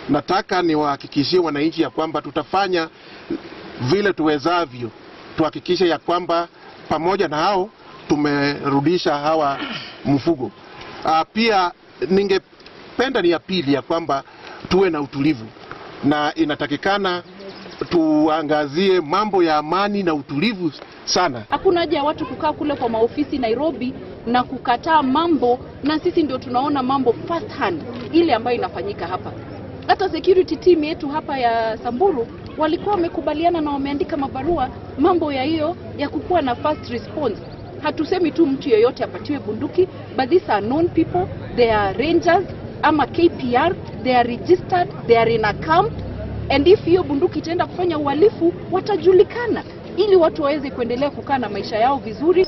Nataka niwahakikishie wananchi ya kwamba tutafanya vile tuwezavyo tuhakikishe ya kwamba pamoja na hao tumerudisha hawa mfugo. Pia ningependa ni ya pili ya kwamba tuwe na utulivu, na inatakikana tuangazie mambo ya amani na utulivu sana. Hakuna haja ya watu kukaa kule kwa maofisi Nairobi na kukataa mambo, na sisi ndio tunaona mambo first hand ile ambayo inafanyika hapa. Hata security team yetu hapa ya Samburu walikuwa wamekubaliana na wameandika mabarua mambo ya hiyo ya kukuwa na fast response. Hatusemi tu mtu yeyote apatiwe bunduki, but these are known people, they are rangers ama KPR, they are registered, they are in a camp, and if hiyo bunduki itaenda kufanya uhalifu watajulikana, ili watu waweze kuendelea kukaa na maisha yao vizuri.